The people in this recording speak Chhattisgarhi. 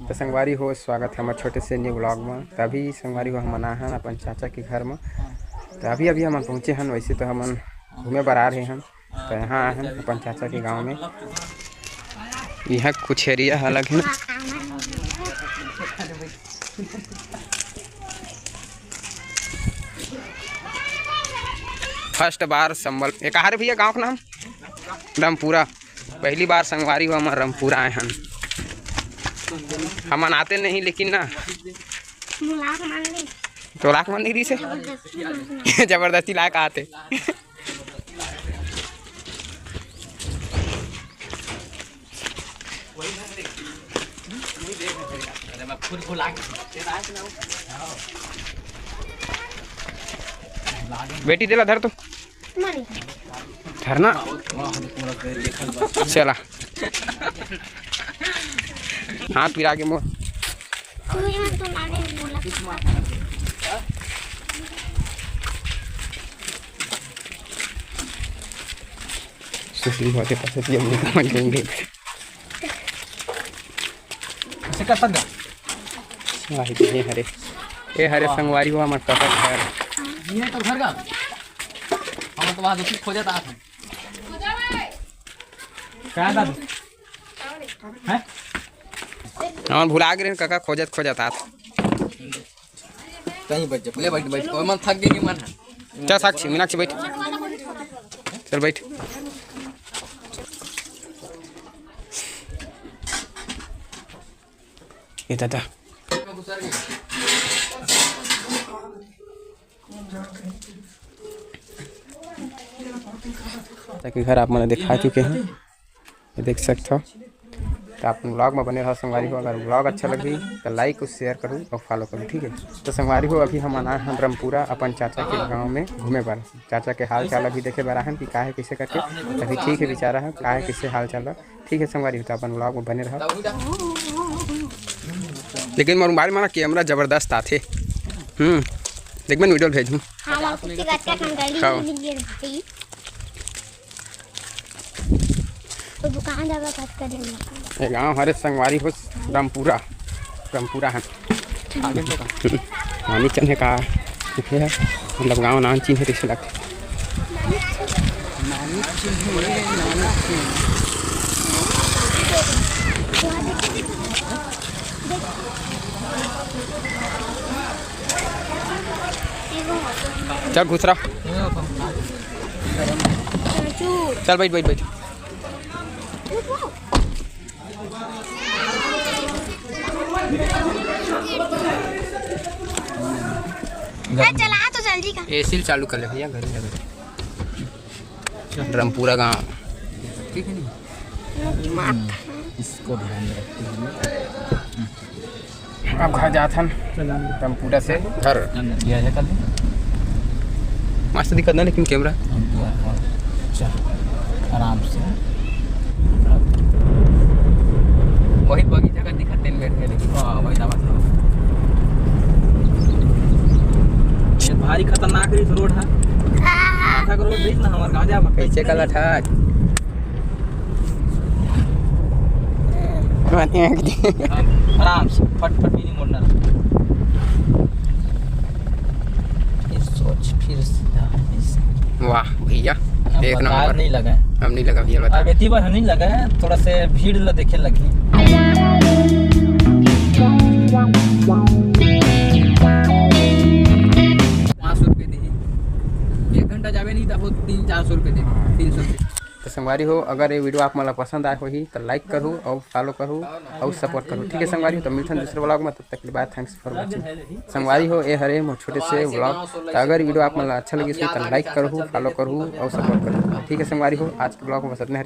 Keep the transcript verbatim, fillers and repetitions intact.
तो संगवारी हो, स्वागत है हमर छोटे से न्यू व्लॉग में। तो अभी संगवारी हो, हमन आए हन अपन चाचा के घर में। तो अभी अभी हमन पहुँचे हन, वैसे तो हमन घूमे बर आ रहे हन, तो यहाँ आए हन अपन चाचा के गाँव में। यहाँ कुछ एरिया अलग है ना। फर्स्ट बार संबल, ये कहाँ रे भैया गाँव का नाम? रमपुरा। पहली बार संगवारी हो हमन रमपुरा आए हन। हमन आते नहीं लेकिन ना। मुलाक मान ले। तो लाख मन नहीं रही से। जबरदस्ती मान ले। जबरदस्ती लायक आते। बेटी तेला धर तो। मारी। धरना। चला। हाथ पिरा के मोर। तू ही मत तो मारे बोला। सुशील होते पासे ये बोलता मैं घूम गई। ऐसे कर सकते हैं। आही तो ये हरे। ये हरे संगवारी हुआ मत पकड़ यार। ये तो घर का। हम तो वहाँ दूसरी खोजत आत हन। का दादू? हैं? हमन भुला गे रहेन, कका खोजत खोजत आत। कहीं बैठ जा, ले बैठ, बैठ। ओमन थक गे, मन है। चल साक्षी, मीनाक्षी बैठ। चल बैठ। ए दादा। ताकि घर आप मन ला दिखा चुके हैं, ये देख सकते हो। तो आप व्लॉग में बने रहो संगवारी हो। अगर व्लॉग अच्छा लगी तो लाइक और शेयर करूँ और फॉलो करूँ, ठीक है। तो संगवारी हो, अभी हमन आए हन रमपुरा अपन चाचा के गाँव में घूमे बर, चाचा के हाल चाल अभी देखे बर आए हन कि का है कैसे करके। अभी ठीक है, बेचारा है का है कैसे हाल चाल है, ठीक है संगवारी हो। तो अपन व्लॉग में बने रहो। लेकिन मोर मोबाइल में ना कैमरा जबरदस्त आथे। हम्म, देख मैं वीडियो भेजूँ। हाँ, बाबू, किसी बात का हम गाड़ी हाँ। नहीं लिए भाई। तो दुकान जाकर बात करेंगे। ये गांव हरे संगवारी हो रमपुरा, रमपुरा है। नानी चंद है का, ये है, मतलब गांव नान चिन्ह है, तैसे लगते। चल घुसरा। चल बैठ, बैठ, बैठ। ए, चला तो जल्दी का। एसी चालू कर ले भैया, घर में। रमपुरा गांव। ठीक है नहीं? इसको ध्यान में रखते हुए। अब घर जात हन रमपुरा से घर। मस्त दिखत ना लेकिन कैमरा। चल, आराम से। वही बगीचा का दिखत तेन बैठ के, लेकिन हाँ, वही दावा था। ये भारी खतरनाक रही रोड है। माथा का रोड रही ना, हमारे गांव जा कैसे कलर था? आराम से फट फट भी नहीं मुड़ना। ये सोच फिर सीधा ऐसे। वाह भैया, अब एक बतार नंबर। नहीं लगा है। अब नहीं लगा भैया, बता। अब इतनी बार नहीं लगा है, थोड़ा से भीड़ ला देखे लगी। पाँच सौ रुपये दी, एक घंटा जावे नहीं तब वो तीन चार सौ रुपये दे, तीन सौ रुपये। तो संगवारी हो, अगर ये वीडियो आप मन ला पसंद आए होही तो लाइक करू और फॉलो करू और सपोर्ट करू, ठीक है संगवारी हो। तो मिलथन दूसरे व्लॉग में, तब तक के लिए बाय, thanks for watching। संगवारी हो, ये हरे मोर छोटे से व्लॉग। तो अगर वीडियो आप मन ला अच्छा लगे तो लाइक करू, फॉलो करू और सपोर्ट करू, ठीक है संगवारी हो। आज के व्लॉग में बस इतने हरे।